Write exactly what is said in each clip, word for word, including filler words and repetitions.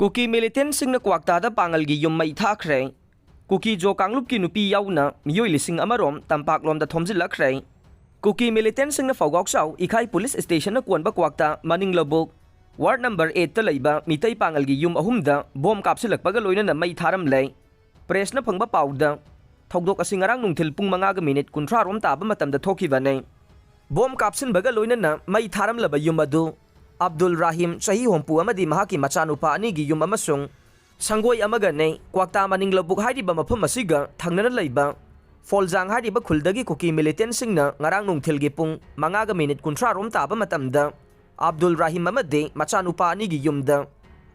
ꯀꯨꯀꯤ ꯃꯤꯂꯤꯇꯦꯟꯁꯤꯡꯅ ꯀ꯭ꯋꯥꯛꯇꯥꯗ ꯄꯥꯡꯒꯜꯒꯤ ꯌꯨꯝ ꯃꯩ ꯊꯥꯈ꯭ꯔꯦ꯫ ꯀꯨꯀꯤ ꯖꯣ ꯀꯥꯡꯂꯨꯞꯀꯤ ꯅꯨꯄꯤ ꯌꯥꯎꯅ ꯃꯤꯑꯣꯏ ꯂꯤꯁꯤꯡ ꯑꯃꯔꯣꯝ ꯇꯝꯄꯥꯛꯂꯣꯝꯗ ꯊꯣꯝꯖꯤꯜꯂꯛꯈ꯭ꯔꯦ꯫ ꯀꯨꯀꯤ ꯃꯤꯂꯤꯇꯦꯟꯁꯤꯡꯅ ꯐꯧꯒꯥꯎꯆꯥꯎ ꯏꯈꯥꯏ ꯄꯨꯂꯤꯁ ꯁ꯭ꯇꯦꯁꯟꯅ ꯀꯣꯟꯕ ꯀ꯭ꯋꯥꯛꯇꯥ ꯃꯅꯤꯡ ꯂꯧꯕꯨꯛ, ꯋꯥꯔꯗ ꯅꯝꯕꯔ ꯑꯩꯠꯇ ꯂꯩꯕ ꯃꯤꯇꯩ ꯄꯥꯡꯒꯜꯒꯤ ꯌꯨꯝ ꯑꯍꯨꯝꯗ ꯕꯣꯝ ꯀꯥꯞꯁꯤꯜꯂꯛꯄꯒ ꯂꯣꯏꯅꯅ ꯃꯩ ꯊꯥꯔꯝꯂꯦ꯫ ꯄ꯭ꯔꯦꯁꯅ ꯐꯪꯕ ꯄꯥꯎꯗ, ꯊꯧꯗꯣꯛ ꯑꯁꯤ ꯉꯔꯥꯡ ꯅꯨꯡꯊꯤꯜ ꯄꯨꯡ ꯃꯉꯥꯒ ꯃꯤꯅꯤꯠ ꯀꯨꯟꯊ꯭ꯔꯥ ꯔꯣꯝ ꯇꯥꯕ ꯃꯇꯝꯗ ꯊꯣꯛꯈꯤꯕꯅꯤ꯫ ꯕꯣꯝ ꯀꯥꯞꯁꯤꯟꯕꯒ ꯂꯣꯏꯅꯅ ꯃꯩ ꯊꯥꯔꯝꯂꯕ ꯌꯨꯝ ꯑꯗꯨ ꯑꯕꯗꯨꯜ ꯔꯥꯍꯤꯝ, ꯆꯍꯤ ꯍꯨꯝꯐꯨ, ꯑꯃꯗꯤ ꯃꯍꯥꯛꯀꯤ ꯃꯆꯥꯅꯨꯄꯥ ꯑꯅꯤꯒꯤ ꯌꯨꯝ ꯑꯃꯁꯨꯡ ꯁꯪꯒꯣꯏ ꯑꯃꯒꯅꯤ꯫ ꯀ꯭ꯋꯥꯛꯇꯥ ꯃꯅꯤꯡ ꯂꯧꯕꯨꯛ ꯍꯥꯏꯔꯤꯕ ꯃꯐꯝ ꯑꯁꯤꯒ ꯊꯪꯅꯅ ꯂꯩꯕ ꯐꯣꯜꯖꯥꯡ ꯍꯥꯏꯔꯤꯕ ꯈꯨꯜꯗꯒꯤ ꯀꯨꯀꯤ ꯃꯤꯂꯤꯇꯦꯟꯁꯤꯡꯅ ꯉꯔꯥꯡ ꯅꯨꯡꯊꯤꯜꯒꯤ ꯄꯨꯡ ꯃꯉꯥꯒ ꯃꯤꯅꯤꯠ ꯀꯨꯟꯊ꯭ꯔꯥ ꯔꯣꯝ ꯇꯥꯕ ꯃꯇꯝꯗ ꯑꯕꯗꯨꯜ ꯔꯥꯍꯤꯝ ꯑꯃꯗꯤ ꯃꯆꯥꯅꯨꯄꯥ ꯑꯅꯤꯒꯤ ꯌꯨꯝꯗ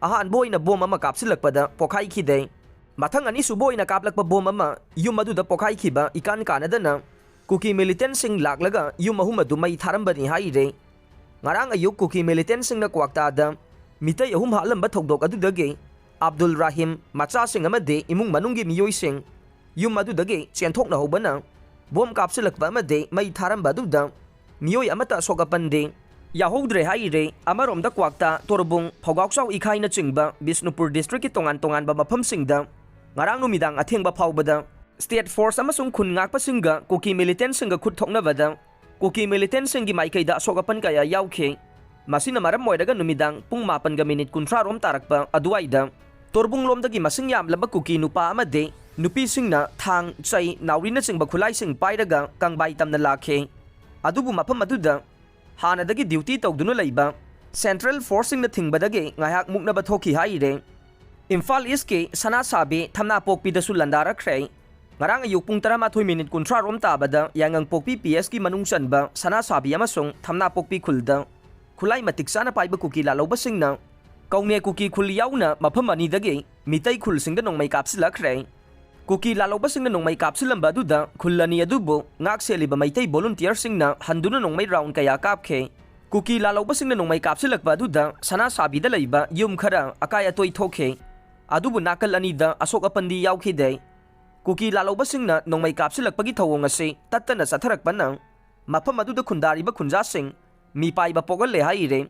ꯑꯍꯥꯟꯕ ꯑꯣꯏꯅ ꯕꯣꯝ ꯑꯃ ꯀꯥꯞꯁꯤꯜꯂꯛꯄꯗ ꯄꯣꯈꯥꯏꯈꯤꯗꯦ꯫ ꯃꯊꯪ ꯑꯅꯤꯁꯨꯕ ꯑꯣꯏꯅ ꯀꯥꯞꯂꯛꯄ ꯕꯣꯝ ꯑꯃ ꯌꯨꯝ ꯑꯗꯨꯗ ꯄꯣꯈꯥꯏꯈꯤꯕ ꯏꯀꯥꯟ ꯀꯥꯟꯅꯗꯅ ꯀꯨꯀꯤ ꯃꯤꯂꯤꯇꯦꯟꯁꯤꯡ ꯂꯥꯛꯂꯒ ꯌꯨꯝ ꯑꯍꯨꯝ ꯑꯗꯨ ꯃꯩ ꯊꯥꯔꯝꯕꯅꯤ ꯍꯥꯏꯔꯦ꯫ ꯉꯔꯥꯡ ꯑꯌꯨꯛ ꯀꯨꯀꯤ ꯃꯤꯂꯤꯇꯦꯟꯁꯤꯡꯅ ꯀ꯭ꯋꯥꯛꯇꯥꯗ ꯃꯤꯇꯩ ꯑꯍꯨꯝ ꯍꯥꯠꯂꯝꯕ ꯊꯧꯗꯣꯛ ꯑꯗꯨꯗꯒꯤ ꯑꯕꯗꯨꯜ ꯔꯥꯍꯤꯝ, ꯃꯆꯥꯁꯤꯡ ꯑꯃꯗꯤ ꯏꯃꯨꯡ ꯃꯅꯨꯡꯒꯤ ꯃꯤꯑꯣꯏꯁꯤꯡ ꯌꯨꯝ ꯑꯗꯨꯗꯒꯤ ꯆꯦꯟꯊꯣꯛꯅꯍꯧꯕꯅ ꯕꯣꯝ ꯀꯥꯞꯁꯤꯜꯂꯛꯄ ꯑꯃꯗꯤ ꯃꯩ ꯊꯥꯔꯝꯕ ꯑꯗꯨꯗ ꯃꯤꯑꯣꯏ ꯑꯃꯠꯇ ꯑꯁꯣꯛ ꯑꯄꯟꯗꯤ ꯌꯥꯎꯍꯧꯗ꯭ꯔꯦ ꯍꯥꯏꯔꯦ꯫ ꯑꯃꯔꯣꯝꯗ ꯀ꯭ꯋꯥꯛꯇꯥ, ꯇꯣꯔꯕꯨꯡ, ꯐꯧꯒꯥꯎꯆꯥꯎ ꯏꯈꯥꯏꯅꯆꯤꯡꯕ ꯕꯤꯁꯅꯨꯄꯨꯔ ꯗꯤꯁꯇ꯭ꯔꯤꯛꯀꯤ ꯇꯣꯉꯥꯟ ꯇꯣꯉꯥꯟꯕ ꯃꯐꯝꯁꯤꯡꯗ ꯉꯔꯥꯡ ꯅꯨꯃꯤꯗꯥꯡ ꯑꯊꯦꯡꯕ ꯐꯥꯎꯕꯗ ꯁ꯭ꯇꯦꯠ ꯐꯣꯔꯁ ꯑꯃꯁꯨꯡ ꯈꯨꯟ ꯉꯥꯛꯄꯁꯤꯡꯒ ꯀꯨꯀꯤ ꯃꯤꯂꯤꯇꯦꯟꯁꯤꯡꯒ ꯈꯨꯠ ꯊꯣꯛꯅꯕꯗ ꯀꯨꯀꯤ ꯃꯤꯂꯤꯇꯦꯟꯁꯤꯡꯒꯤ ꯃꯥꯏꯀꯩꯗ ꯑꯁꯣꯛ ꯑꯄꯟ ꯀꯌꯥ ꯌꯥꯎꯈꯤ꯫ ꯃꯁꯤꯅ ꯃꯔꯝ ꯑꯣꯏꯔꯒ ꯅꯨꯃꯤꯗꯥꯡ ꯄꯨꯡ ꯃꯥꯄꯟꯒ ꯃꯤꯅꯤꯠ ꯀꯨꯟꯊ꯭ꯔꯥ ꯔꯣꯝ ꯇꯥꯔꯛꯄ ꯑꯗꯨꯋꯥꯏꯗ ꯇꯣꯔꯕꯨꯡꯂꯣꯝꯗꯒꯤ ꯃꯁꯤꯡ ꯌꯥꯝꯂꯕ ꯀꯨꯀꯤ ꯅꯨꯄꯥ ꯑꯃꯗꯤ ꯅꯨꯄꯤꯁꯤꯡꯅ ꯊꯥꯡ, ꯆꯩ, ꯅꯥꯎꯔꯤꯅꯆꯤꯡꯕ ꯈꯨꯠꯂꯥꯏꯁꯤꯡ ꯄꯥꯏꯔꯒ ꯀꯪꯕꯥꯏ ꯇꯝꯅ ꯂꯥꯛꯈꯤ꯫ ꯑꯗꯨꯕꯨ ꯃꯐꯝ ꯑꯗꯨꯗ ꯍꯥꯟꯅꯗꯒꯤ ꯗ꯭ꯌꯨꯇꯤ ꯇꯧꯗꯨꯅ ꯂꯩꯕ ꯁꯦꯟꯇ꯭ꯔꯦꯜ ꯐꯣꯔꯁꯁꯤꯡꯅ ꯊꯤꯡꯕꯗꯒꯤ ꯉꯥꯏꯍꯥꯛ ꯃꯨꯛꯅꯕ ꯊꯣꯛꯈꯤ ꯍꯥꯏꯔꯦ꯫ ꯏꯝꯐꯥꯜ ꯏꯁꯀꯤ ꯁꯅꯥꯁꯥꯕꯤ ꯊꯝꯅꯥꯄꯣꯛꯄꯤꯗꯁꯨ ꯂꯥꯟꯗꯥꯔꯛꯈ꯭ꯔꯦ꯫ ꯉꯔꯥꯡ ꯑꯌꯨꯛ ꯄꯨꯡ ꯇꯔꯥꯃꯥꯊꯣꯏ ꯃꯤꯅꯤꯠ ꯀꯨꯟꯊ꯭ꯔꯥ ꯔꯣꯝ ꯇꯥꯕꯗ ꯌꯥꯏꯉꯪꯄꯣꯛꯄꯤ ꯄꯤ ꯑꯦꯁꯀꯤ ꯃꯅꯨꯡ ꯆꯟꯕ ꯁꯅꯥꯁꯥꯕꯤ ꯑꯃꯁꯨꯡ ꯊꯝꯅꯥꯄꯣꯛꯄꯤ ꯈꯨꯜꯗ ꯈꯨꯠꯂꯥꯏ ꯃꯇꯤꯛ ꯆꯥꯅ ꯄꯥꯏꯕ ꯀꯨꯀꯤ ꯂꯥꯜꯍꯧꯕꯁꯤꯡꯅ ꯀꯧꯅꯦ ꯀꯨꯀꯤ ꯈꯨꯜ ꯌꯥꯎꯅ ꯃꯐꯝ ꯑꯅꯤꯗꯒꯤ ꯃꯤꯇꯩ ꯈꯨꯜꯁꯤꯡꯗ ꯅꯣꯡꯃꯩ ꯀꯥꯞꯁꯤꯜꯂꯛꯈ꯭ꯔꯦ꯫ ꯀꯨꯀꯤ ꯂꯥꯜꯍꯧꯕꯁꯤꯡꯅ ꯅꯣꯡꯃꯩ ꯀꯥꯞꯁꯤꯜꯂꯝꯕ ꯑꯗꯨꯗ ꯈꯨꯜ ꯑꯅꯤ ꯑꯗꯨꯕꯨ ꯉꯥꯛ ꯁꯦꯜꯂꯤꯕ ꯃꯩꯇꯩ ꯚꯣꯂꯨꯟꯇꯤꯌꯔꯁꯤꯡꯅ ꯍꯟꯗꯨꯅ ꯅꯣꯡꯃꯩ ꯔꯥꯎꯟ ꯀꯌꯥ ꯀꯥꯞꯈꯤ꯫ ꯀꯨꯀꯤ ꯂꯥꯜꯍꯧꯕꯁꯤꯡꯅ ꯅꯣꯡꯃꯩ ꯀꯥꯞꯁꯤꯜꯂꯛꯄ ꯑꯗꯨꯗ ꯁꯅꯥꯁꯥꯕꯤꯗ ꯂꯩꯕ ꯌꯨꯝ ꯈꯔ ꯑꯀꯥꯏ ꯑꯇꯣꯏ ꯊꯣꯛꯈꯤ꯫ ꯑꯗꯨꯕꯨ ꯅꯥꯀꯜ ꯑꯅꯤꯗ ꯑꯁꯣꯛ ꯑꯄꯟꯗꯤ ꯌꯥꯎꯈꯤꯗꯦ꯫ ꯀꯨꯀꯤ ꯂꯥꯜꯍꯧꯕꯁꯤꯡꯅ ꯅꯣꯡꯃꯩ ꯀꯥꯞꯁꯤꯜꯂꯛꯄꯒꯤ ꯊꯧꯑꯣꯡ ꯑꯁꯤ ꯇꯠꯇꯅ ꯆꯠꯊꯔꯛꯄꯅ ꯃꯐꯝ ꯑꯗꯨꯗ ꯈꯨꯟꯗꯥꯔꯤꯕ ꯈꯨꯟꯖꯥꯁꯤꯡ ꯃꯤꯄꯥꯏꯕ ꯄꯣꯛꯍꯜꯂꯦ ꯍꯥꯏꯔꯦ꯫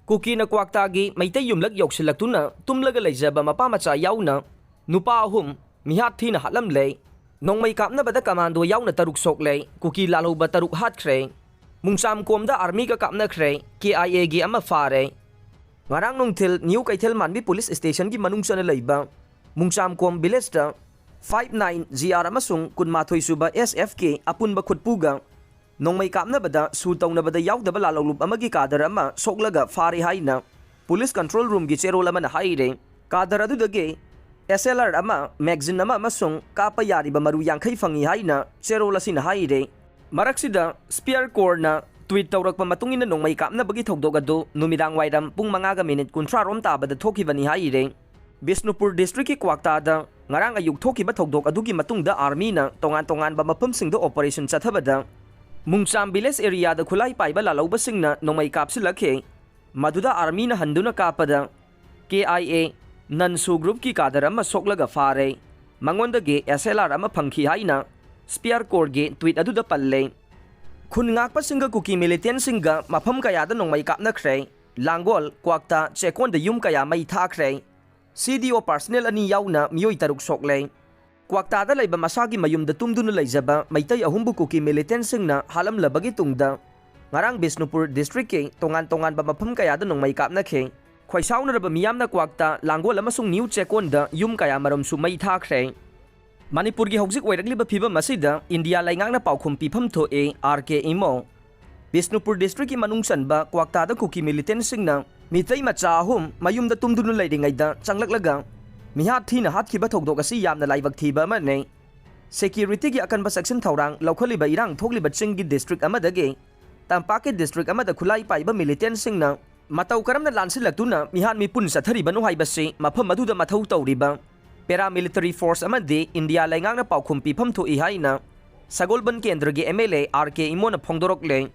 ꯀꯨꯀꯤꯅ ꯀ꯭ꯋꯥꯛꯇꯥꯒꯤ ꯃꯩꯇꯩ ꯌꯨꯝꯂꯛ ꯌꯧꯁꯤꯜꯂꯛꯇꯨꯅ ꯇꯨꯝꯂꯒ ꯂꯩꯖꯕ ꯃꯄꯥ ꯃꯆꯥ ꯌꯥꯎꯅ ꯅꯨꯄꯥ ꯑꯍꯨꯝ ꯃꯤꯍꯥꯠ ꯊꯤꯅ ꯍꯥꯠꯂꯝꯂꯦ꯫ ꯅꯣꯡꯃꯩ ꯀꯥꯞꯅꯕꯗ ꯀꯃꯥꯟꯗꯣ ꯌꯥꯎꯅ ꯇꯔꯨꯛ ꯁꯣꯛꯂꯦ꯫ ꯀꯨꯀꯤ ꯂꯥꯜꯍꯧꯕ ꯇꯔꯨꯛ ꯍꯥꯠꯈ꯭ꯔꯦ꯫ ꯃꯨꯡꯆꯥꯝꯀꯣꯝꯗ ꯑꯥꯔꯃꯤꯒ ꯀꯥꯞꯅꯈ꯭ꯔꯦ꯫ ꯀꯦ ꯑꯥꯏ ꯑꯦꯒꯤ ꯑꯃ ꯐꯥꯔꯦ꯫ ꯉꯔꯥꯡ ꯅꯨꯡꯊꯤꯜ ꯅ꯭ꯌꯨ ꯀꯩꯊꯦꯜ ꯃꯥꯟꯕꯤ ꯄꯨꯂꯤꯁ ꯁ꯭ꯇꯦꯁꯟꯒꯤ ꯃꯅꯨꯡ ꯆꯟꯅ ꯂꯩꯕ ꯃꯨꯡꯆꯥꯝꯀꯣꯝ ꯚꯤꯂꯦꯖꯇ ꯐꯥꯏꯚ ꯅꯥꯏꯟ ꯖꯤ ꯑꯥꯔ ꯑꯃꯁꯨꯡ ꯀꯨꯟꯃꯥꯊꯣꯏ ꯁꯨꯕ ꯑꯦꯁ ꯑꯦꯐ ꯀꯦ ꯑꯄꯨꯟꯕ ꯈꯨꯠꯄꯨꯒ ꯅꯣꯡꯃꯩ ꯀꯥꯞꯅꯕꯗ ꯁꯨ ꯇꯧꯅꯕꯗ ꯌꯥꯎꯗꯕ ꯂꯥꯜꯍꯧꯂꯨꯞ ꯑꯃꯒꯤ ꯀꯥꯗꯔ ꯑꯃ ꯁꯣꯛꯂꯒ ꯐꯥꯔꯦ ꯍꯥꯏꯅ ꯄꯨꯂꯤꯁ ꯀꯟꯇ꯭ꯔꯣꯜ ꯔꯨꯝꯒꯤ ꯆꯦꯔꯣꯜ ꯑꯃꯅ ꯍꯥꯏꯔꯦ꯫ ꯀꯥꯗꯔ ꯑꯗꯨꯗꯒꯤ ꯑꯦꯁ ꯑꯦꯜ ꯑꯥꯔ ꯑꯃ, ꯃꯦꯒꯖꯤꯟ ꯑꯃ ꯑꯃꯁꯨꯡ ꯀꯥꯞꯄ ꯌꯥꯔꯤꯕ ꯃꯔꯨ ꯌꯥꯡꯈꯩ ꯐꯪꯉꯤ ꯍꯥꯏꯅ ꯆꯦꯔꯣꯜ ꯑꯁꯤꯅ ꯍꯥꯏꯔꯦ꯫ ꯃꯔꯛꯁꯤꯗ ꯁ꯭ꯄꯤꯌꯔ ꯀꯣꯔꯅ ꯇ꯭ꯋꯤꯠ ꯇꯧꯔꯛꯄ ꯃꯇꯨꯡ ꯏꯟꯅ ꯅꯣꯡꯃꯩ ꯀꯥꯞꯅꯕꯒꯤ ꯊꯧꯗꯣꯛ ꯑꯗꯨ ꯅꯨꯃꯤꯗꯥꯡ ꯋꯥꯏꯔꯝ ꯄꯨꯡ ꯃꯉꯥꯒ ꯃꯤꯅꯤꯠ ꯀꯨꯟꯊ꯭ꯔꯥ ꯔꯣꯝ ꯇꯥꯕꯗ ꯊꯣꯛꯈꯤꯕꯅꯤ ꯍꯥꯏꯔꯦ꯫ ꯕꯤꯁꯅꯨꯄꯨꯔ ꯗꯤꯁꯇ꯭ꯔꯤꯛꯀꯤ ꯀ꯭ꯋꯥꯛꯇꯥꯗ ꯉꯔꯥꯡ ꯑꯌꯨꯛ ꯊꯣꯛꯈꯤꯕ ꯊꯧꯗꯣꯛ ꯑꯗꯨꯒꯤ ꯃꯇꯨꯡꯗ ꯑꯥꯔꯃꯤꯅ ꯇꯣꯉꯥꯟ ꯇꯣꯉꯥꯟꯕ ꯃꯐꯝꯁꯤꯡꯗ ꯑꯣꯄꯔꯦꯁꯟ ꯆꯠꯊꯕꯗ ꯃꯨꯡꯆꯥꯝ ꯚꯤꯂꯦꯖ ꯑꯦꯔꯤꯌꯥꯗ ꯈꯨꯠꯂꯥꯏ ꯄꯥꯏꯕ ꯂꯥꯜꯍꯧꯕꯁꯤꯡꯅ ꯅꯣꯡꯃꯩ ꯀꯥꯞꯁꯤꯜꯂꯛꯈꯤ꯫ ꯃꯗꯨꯗ ꯑꯥꯔꯃꯤꯅ ꯍꯟꯗꯨꯅ ꯀꯥꯞꯄꯗ ꯀꯦ ꯑꯥꯏ ꯑꯦ ꯅꯟꯁꯨ ꯒ꯭ꯔꯨꯞꯀꯤ ꯀꯥꯗꯔ ꯑꯃ ꯁꯣꯛꯂꯒ ꯐꯥꯔꯦ꯫ ꯃꯉꯣꯟꯗꯒꯤ ꯑꯦꯁ ꯑꯦꯜ ꯑꯥꯔ ꯑꯃ ꯐꯪꯈꯤ ꯍꯥꯏꯅ ꯁ꯭ꯄꯤꯌꯔ ꯀꯣꯔꯒꯤ ꯇ꯭ꯋꯤꯠ ꯑꯗꯨꯗ ꯄꯜꯂꯦ꯫ ꯈꯨꯟ ꯉꯥꯛꯄꯁꯤꯡꯒ ꯀꯨꯀꯤ ꯃꯤꯂꯤꯇꯦꯟꯁꯤꯡꯒ ꯃꯐꯝ ꯀꯌꯥꯗ ꯅꯣꯡꯃꯩ ꯀꯥꯞꯅꯈ꯭ꯔꯦ꯫ ꯂꯥꯡꯒꯣꯜ, ꯀ꯭ꯋꯥꯛꯇꯥ, ꯆꯦꯛꯀꯣꯟꯗ ꯌꯨꯝ ꯀꯌꯥ ꯃꯩ ꯊꯥꯈ꯭ꯔꯦ꯫ ꯁꯤ ꯗꯤ ꯑꯣ ꯄꯥꯔꯁꯅꯦꯜ ꯑꯅꯤ ꯌꯥꯎꯅ ꯃꯤꯑꯣꯏ ꯇꯔꯨꯛ ꯁꯣꯛꯂꯦ꯫ ꯀ꯭ꯋꯥꯛꯇꯥꯗ ꯂꯩꯕ ꯃꯁꯥꯒꯤ ꯃꯌꯨꯝꯗ ꯇꯨꯝꯗꯨꯅ ꯂꯩꯖꯕ ꯃꯩꯇꯩ ꯑꯍꯨꯝꯕꯨ ꯀꯨꯀꯤ ꯃꯤꯂꯤꯇꯦꯟꯁꯤꯡꯅ ꯍꯥꯠꯂꯝꯂꯕꯒꯤ ꯇꯨꯡꯗ ꯉꯔꯥꯡ ꯕꯤꯁꯅꯨꯄꯨꯔ ꯗꯤꯁꯇ꯭ꯔꯤꯛꯀꯤ ꯇꯣꯉꯥꯟ ꯇꯣꯉꯥꯟꯕ ꯃꯐꯝ ꯀꯌꯥꯗ ꯅꯣꯡꯃꯩ ꯀꯥꯞꯅꯈꯤ꯫ ꯈꯣꯏꯁꯥꯎꯅꯔꯕ ꯃꯤꯌꯥꯝꯅ ꯀ꯭ꯋꯥꯛꯇꯥ, ꯂꯥꯡꯒꯣꯜ ꯑꯃꯁꯨꯡ ꯅ꯭ꯌꯨ ꯆꯦꯛꯀꯣꯟꯗ ꯌꯨꯝ ꯀꯌꯥ ꯃꯔꯨꯝꯁꯨ ꯃꯩ ꯊꯥꯈ꯭ꯔꯦ꯫ ꯃꯅꯤꯄꯨꯔꯒꯤ ꯍꯧꯖꯤꯛ ꯑꯣꯏꯔꯛꯂꯤꯕ ꯐꯤꯕꯝ ꯑꯁꯤꯗ ꯏꯟꯗꯤꯌꯥ ꯂꯩꯉꯥꯛꯅ ꯄꯥꯎꯈꯨꯝ ꯄꯤꯐꯝ ꯊꯣꯛꯑꯦ, ꯑꯥꯔ ꯀꯦ ꯏꯃꯣ꯫ ꯕꯤꯁꯅꯨꯄꯨꯔ ꯗꯤꯁꯇ꯭ꯔꯤꯛꯀꯤ ꯃꯅꯨꯡ ꯆꯟꯕ ꯀ꯭ꯋꯥꯛꯇꯥꯗ ꯀꯨꯀꯤ ꯃꯤꯂꯤꯇꯦꯟꯁꯤꯡꯅ ꯃꯤꯇꯩ ꯃꯆꯥ ꯑꯍꯨꯝ ꯃꯌꯨꯝꯗ ꯇꯨꯝꯗꯨꯅ ꯂꯩꯔꯤꯉꯩꯗ ꯆꯪꯂꯛꯂꯒ ꯃꯤꯍꯥꯠ ꯊꯤꯅ ꯍꯥꯠꯈꯤꯕ ꯊꯧꯗꯣꯛ ꯑꯁꯤ ꯌꯥꯝꯅ ꯂꯥꯏꯕꯛ ꯊꯤꯕ ꯑꯃꯅꯤ꯫ ꯁꯦꯀ꯭ꯌꯨꯔꯤꯇꯤꯒꯤ ꯑꯀꯟꯕ ꯆꯦꯛꯁꯤꯟ ꯊꯧꯔꯥꯡ ꯂꯧꯈꯠꯂꯤꯕ ꯏꯔꯥꯡ ꯊꯣꯛꯂꯤꯕ ꯆꯤꯡꯒꯤ ꯗꯤꯁꯇ꯭ꯔꯤꯛ ꯑꯃꯗꯒꯤ ꯇꯝꯄꯥꯛꯀꯤ ꯗꯤꯁꯇ꯭ꯔꯤꯛ ꯑꯃꯗ ꯈꯨꯠꯂꯥꯏ ꯄꯥꯏꯕ ꯃꯤꯂꯤꯇꯦꯟꯁꯤꯡꯅ ꯃꯇꯧ ꯀꯔꯝꯅ ꯂꯥꯟꯁꯤꯜꯂꯛꯇꯨꯅ ꯃꯤꯍꯥꯠ ꯃꯤꯄꯨꯟ ꯆꯠꯊꯔꯤꯕꯅꯣ ꯍꯥꯏꯕꯁꯤ ꯃꯐꯝ ꯑꯗꯨꯗ ꯃꯊꯧ ꯇꯧꯔꯤꯕ ꯄꯦꯔꯥꯃꯤꯂꯤꯇꯔꯤ ꯐꯣꯔꯁ ꯑꯃꯗꯤ ꯏꯟꯗꯤꯌꯥ ꯂꯩꯉꯥꯛꯅ ꯄꯥꯎꯈꯨꯝ ꯄꯤꯐꯝ ꯊꯣꯛꯏ ꯍꯥꯏꯅ ꯁꯒꯣꯜꯕꯟ ꯀꯦꯟꯗ꯭ꯔꯒꯤ M L A R K ꯏꯃꯣꯅ ꯐꯣꯡꯗꯣꯔꯛꯂꯦ꯫